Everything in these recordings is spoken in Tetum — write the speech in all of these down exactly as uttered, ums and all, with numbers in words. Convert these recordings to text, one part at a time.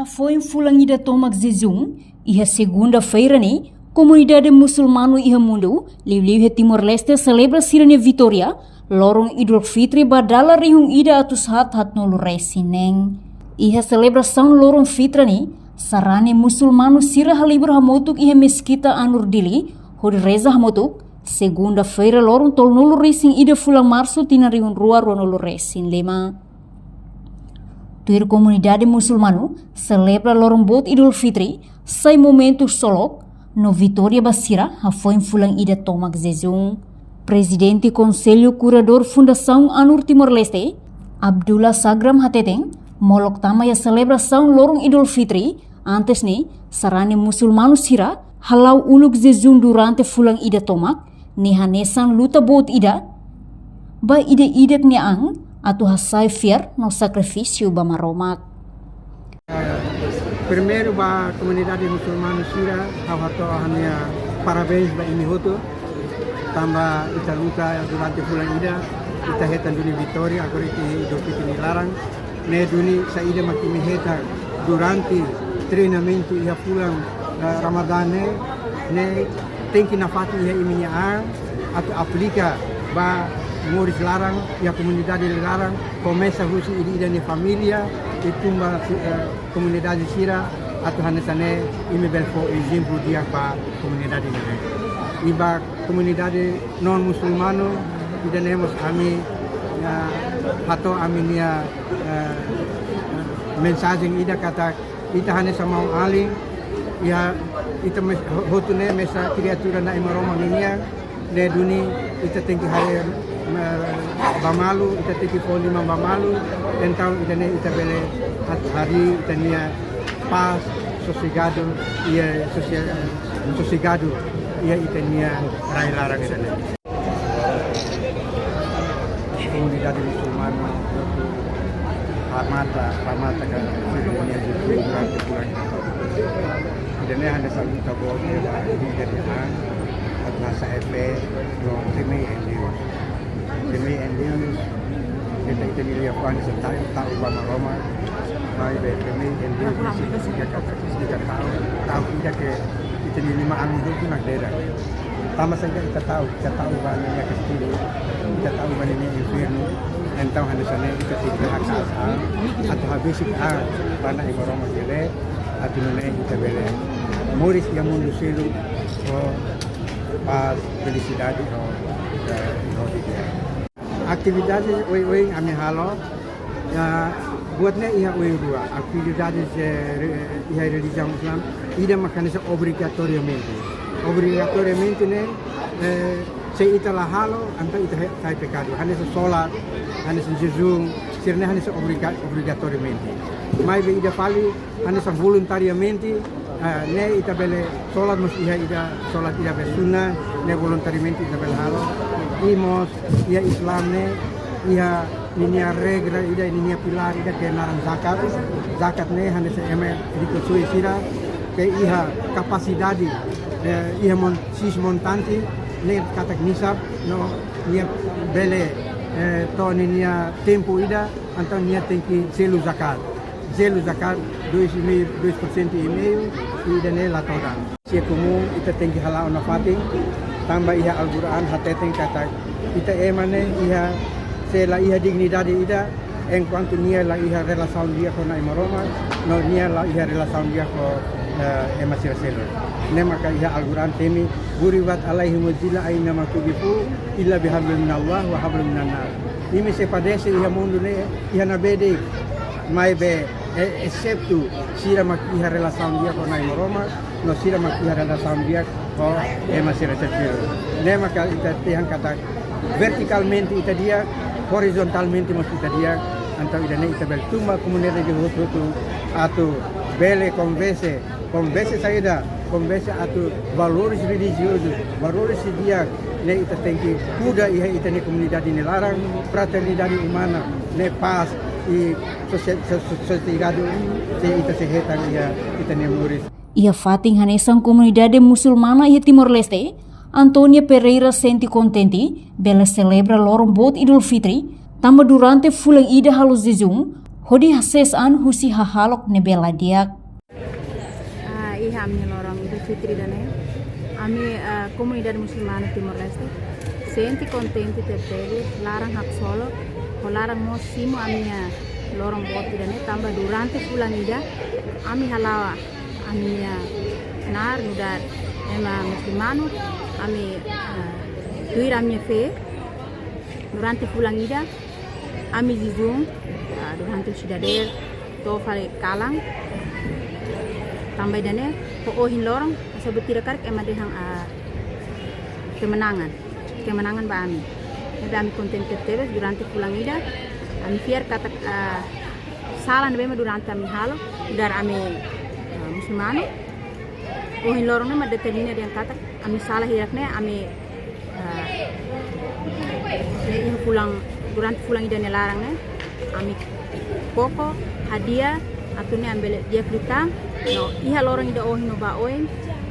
Foin fulan ida tomak jejún, iha segunda-feira ne'e, komunidade musulmanu iha mundu, liuliu iha Timor-Leste selebra sira-nia vitória, loron Idul Fitri ba dala rihun ida atus haat haatnulu resin neen. Iha selebrasaun loron Fitra ne'e, sarani musulmanu sira halibur hamutuk iha Meskita Anur Dili, hodi reza hamutuk, segunda-feira loron tolunulu resin ida fulan Marsu tinan rihun rua ruanulu resin lima. Tuir komunidade musulmanu, selebra loron boot Idul Fitri, sai momentu ksolok, no vitória ba sira, hafoin fulan ida tomak jejún. Prezidente Konsellu Kuradór Fundasaun Anur Timor-Leste, Abdullah Sagram hateten, molok tama iha selebrasaun loron Idul Fitri, antes ne'e, sarani musulmanu sira, hala'o uluk jejún durante fulan ida tomak, ne'e hanesan luta boot ida, ba ida-idak nia an, atu hasa'e fiar no sakrifísiu ba Maromak. Primeiru ba komunidade musulmanu sira, ha'u hato'o ha'u-nia parabéns ba imi hotu, tanba ita luta durante fulan ida, ita hetan duni vitória, agora ita Idul Fitri nia laran, ne'e duni saida mak imi hetan durante treinamentu iha fulan, eh, Ramadán ne'e, ne'e tenke nafatin iha imi-nia an, atu aplika ba moris laran, iha komunidade laran, komesa husi ida-idak nia família, i tun ba, eh, komunidade sira, atu hanesan ne'e imi bele fó ezemplu di'ak ba komunidade ne'e. I ba komunidade non musulmanu, ida-ne'e mós ami, ya, hato'o ami-nia, eh, mensajen ida katak ita hanesan maun-alin, ya, ita mes-, ho-, hotu ne'e mesak kriatura Na'i Maromak ninian, ne'e duni ita tenke haree, eh, ba malu, ita tenke fó liman ba malu, entaun ida-ne'e ita bele hat-, harii ita-nia pás, sosegadu, iha sosia-, sosegadu, iha ita-nia rai laran ida-ne'e. Komunidade musulmanu, hamata, hamata ka, sira-nia jejún durante fulan. Ida-ne'e hanesan luta boot ida, ida-ne'e atu hasa'e fé, no P M I N D U. P M I N D U, ita, ita-nia liafuan hanesan ta'uk, ta'uk ba Maromak, maibé P M I N D U, ita ta'uk, ta'uk ida ke, ita-nia liman ami hotu nakdedar. Tanba saida ita ta'uk, ita ta'uk ba ninia kastigu, ita ta'uk ba ninia infernu, entaun hanesan ne'e ita tenke haka'as an, atu habesik an, ba Na'i Maromak bele, atu nune'e ita bele moris iha mundu seluk, ho pás, felisidade, ho, eh, ho alegria. Atividade oioin ami halo, ya, buat ne'e iha oin rua. Atividade, eh, re-, iha relijiaun Islam, ida mak hanesan obrigatoriamente. Obrigatoriamente ne'e, eh, se ita la halo, entaun ita he-, sai pekadu. Hanesan solat, hanesan jejún, sira-ne'e hanesan obriga-, obrigatoriamente. Maibé ida fali, hanesan voluntariamente, eh, ne'e ita bele solat mós iha ida, solat ida be sunnah, ne'e voluntariamente ita bele halo. I mós iha Islam ne'e, iha ninia regra ida, ninia pilár ida ke naran zakat. Zakat ne'e hanesan ema rikusoin sira ke iha kapasidade, eh, iha mon-, X montante, ne'e katak nisab, no nia bele, eh, to'o ninia tempu ida, entaun nia tenke selu zakat. Selu zakat dois e meio, dois por cento e meio, i ida-ne'e la todan. Se komún ita tenke hala'o nafatin, tanba iha Al-Qur'an hateten katak ita ema ne'e iha, se la iha dignidade ida, enkuantu nia la iha relasaun di'ak ho Na'i Maromak, no nia la iha relasaun di'ak ho, eh, ema sira seluk. Ne'e maka iha Al-Qur'an temi, "Duribat alaihimuz zillah ainama tuqifu, illa bihablum minallah wa hablum minannas." Imi sei padese iha mundu ne'e, iha ne'ebé de'it, maibé, e-, exetu sira mak iha relasaun di'ak ho Na'i Maromak, no sira mak iha relasaun di'ak ho ema sira seluk. Ne'e maka ita dehan katak vertikalmente ita di'ak, horizontalmente mós ita di'ak, entaun ida-ne'e ita bele tun ba komunidade hotu-hotu atu bele konvense, konvense saida, konvense atu valores relijiozus, valores di'ak ne'e ita tenke kuda iha ita-nia komunidade nia laran, fraternidade umana, ne'e pás i sosia-, so-, so-, sosiedade, se ita sei hetan iha ita-nia moris. Iha fatin hanesan komunidade musulmana iha Timor-Leste, Antonia Pereira sente kontente, bele selebra loron boot Idul Fitri, tanba durante fulan ida halo jejún, hodi hasees an husi hahalok ne'ebé la di'ak. Ah, iha ami loron Idul Fitri ida-ne'e, ami, ah, komunidade musulmanu Timor-Leste sente kontente tebes, laran haksolok, ho laran mós simu ami-nia loron boot ida-ne'e, tanba durante fulan ida ami hala'o ami-nia knaar nu'udar ema musulmanu, ami, ah, tuir ami-nia fé durante fulan ida, ami jejún, ah, durante husi dadeer to'o fali kalan. Tanba ida-ne'e, ho ohin loron, asa betira karik ema dehan, ah, kemenangan. Kemenangan ba ami. Ne'ebé ami kontente tebes durante fulan ida. Ami fiar katak, ah, sala ne'ebé mak durante ami halo, nu'udar ami, ah, musulmanu. Ohin loron ne'e mak determina dehan katak ami sala hirak ne'e, ami, ah, iha fulan, durante fulan ida nia laran ne'e, ami koko hadi'a atu nune'e ami bele di'ak liután, no iha loron ida ohin no ba oin,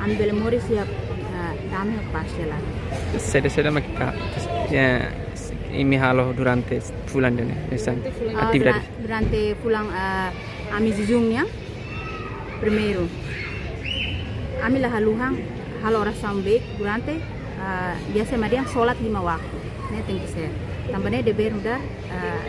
ami bele moris iha, ah, dame ho pás hela. Saida-saida mak ita, ya, imi halo durante fulan ida-ne'e, hanesan, ah, atividade? Dura-, durante fulan, ah, ami jejún nian, primeiru, ami la haluha halo orasaun beik durante, ah, biasa ema dehan solat lima waktu. Ne'e tenke ser. Tanba ne'e dever nu'udar, ah,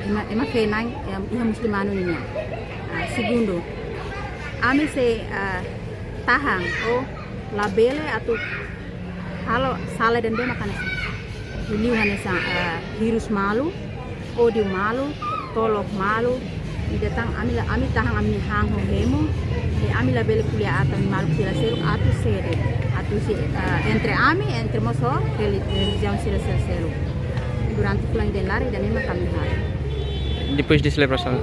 ema, ema fé-na'in, em, iha musulmanu nian. Ah, segundu, ami sei, ah, tahan ou labele atu halo sala ida ne'ebé mak hanesan, liuliu hanesan, ah, hirus malu, ódiu malu, tolok malu. Ida tan ami la, ami tahan ami-nia han ho hemu, i ami labele ko'alia aat ami maluk sira seluk atu sede, atu se, ah, entre ami, entre mós ho reli-, relijiaun sira, sira seluk. Durante fulan ida-ne'e laran, ida-ne'e mak ami halo. Depois de selebrasaun,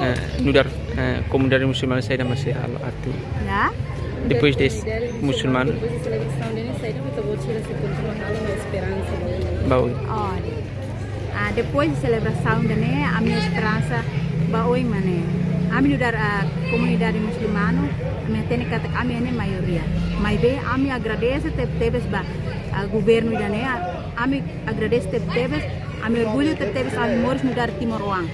eh, nu'udar, eh, komunidade musulmanu saida mak sei halo atu? Ya? Depois de musulmanu? Depois de selebrasaun ida-ne'e, saida mak ita-boot sira sei kontinua halo no esperansa ba oin? Ba oin. Oh, ah, depois de selebrasaun ida-ne'e, ami-nia esperansa ba oin mak ne'e. Ami nu'udar, ah, komunidade musulmanu, ami hatene katak ami ne'e maioria. Maibé ami agradese teb-, tebes ba, ah, governu ida-ne'e, ah, ami agradese teb-, tebes, ami orgullu teb-, tebes, ami moris nu'udar timoroan.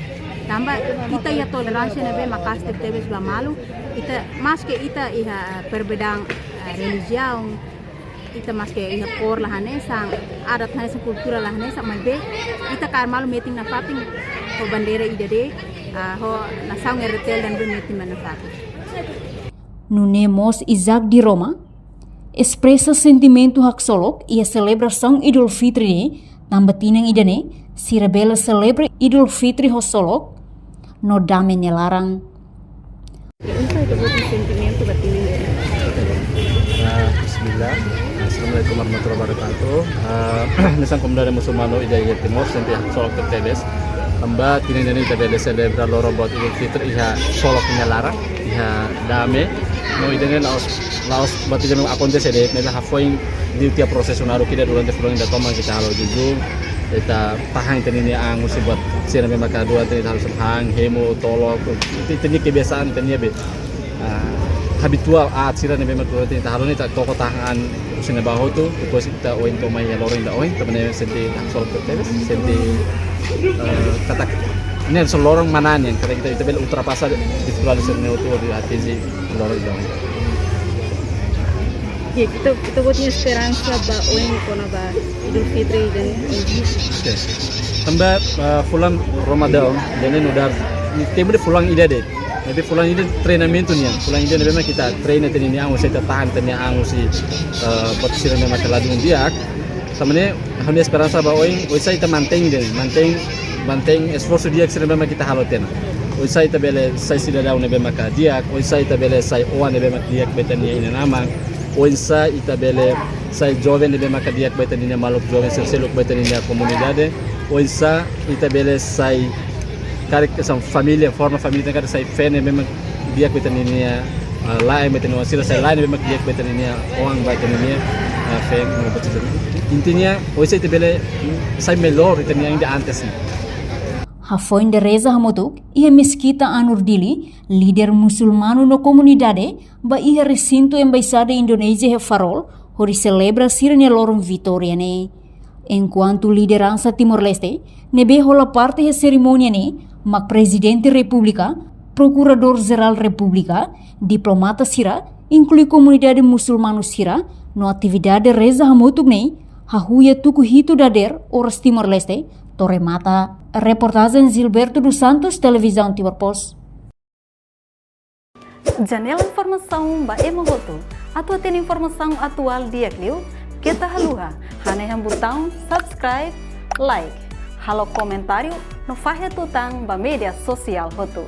Tanba ita iha toleránsia ne'ebé maka'as teb-, tebes ba malu, ita, maske ita iha, ah, perbedaan, ah, relijiaun, ita maske iha kór la hanesan, adat la hanesan, kultura la hanesan, maibé ita kaer malu metin nafatin ho bandeira ida de'it, ah, ho nasaun R D T L ida ne'ebé metin ba nafatin. Nune'e mós Isaac di Roma espresa sentimentu haksolok iha selebrasaun Idul Fitri ne'e, tanba tinan ida-ne'e sira bele selebra Idul Fitri ho solok no dame nia laran. Oinsá ita-boot nia sentimentu ba tinan ida-ne'e? Ah, bismillah. Assalamualaikum warahmatullahi wabarakatuh. Ah, hanesan komunidade musulmanu ida iha Timor sente solok tebes. Tanba tinan ida-ne'e ita bele selebra loron boot Idul Fitri iha solok nia laran, iha dame. No ida-ne'e la'ós, la'ós buat ida ne'ebé akontese de'it, maibé hafoin liu tiha prosesu naruk ida durante fulan ida tomak ita halo jejún, ita tahan ita-nia an husi buat sira ne'ebé maka durante ita halo hanesan han, hemu, tolok, ita, ita-nia kebiasaan, ita-nia be, ah, habituál aat sira ne'ebé maka durante ita halo ne'e ita koko tahan an husi ne'ebá hotu, depois ita ohin to'o mai iha loron ida ohin, tanba ne'e sente solok tebes, sente, eh, katak ne'e hanesan loron manán nian, katak ita, ita bele ultrapasa difikuldade sira-ne'e hotu hodi atinje loron ida ohin. Ya, ita, ita-boot nia esperansa ba oin kona-ba Idul Fitri ida-ne'e? Oke. Tanba, eh, fulan Ramadan, ida-ne'e nu'udar, tempu de fulan ida de'it. Maibé fulan ida treinamentu nian, fulan ida ne'ebé mak ita treina ita-nia an, oinsá ita tahan ita-nia an husi, eh, buat sira ne'ebé mak ladún di'ak. Tanba ne'e, ha'u-nia esperansa ba oin, oinsá ita mantein de'it, mantein, mantein esforsu di'ak sira ne'ebé mak ita halo tiha ona. Oinsá ita bele sai sidadaun ne'ebé maka di'ak, oinsá ita bele sai oan ne'ebé mak di'ak ba ita-nia inan-aman, oinsá ita bele sai joven ne'ebé maka di'ak ba ita-nia maluk joven sira seluk ba ita-nia komunidade, oinsá ita bele sai karik hanesan família, forma família, karik sai feen ne'ebé mak di'ak ba ita-nia, ah, la'en, ba ita-nia oan sira, sai la'en ne'ebé mak di'ak ba ita-nia oan, ba ita-nia, ah, feen, no ba ita-nia. Intinya, oinsá ita bele sai melhor ita-nia an ida antes ne'e. Hafoin ida reza hamutuk iha Meskita Anur Dili, líder musulmanu no komunidade ba iha resintu Embaixada Indonézia iha Farol, hodi selebra sira-nia loron vitória ne'e. Enkuantu lideransa Timor-Leste ne'ebé hola parte iha serimónia ne'e, Mak Prezidente Repúblika, Prokuradór Jerál Repúblika, diplomata sira, inklui komunidade musulmanu sira, no atividade reza hamutuk ne'e, hahú iha tuku hitu dadeer oras Timor-Leste, to'o remata. Reportajen Gilberto dos Santos, Televizaun Timor Post. Janela informasaun ba ema hotu. Atu hatene informasaun atuál di'ak liu, keta haluha hanehan butaun subscribe, like, halo komentáriu no fahe tutan ba média sosiál hotu.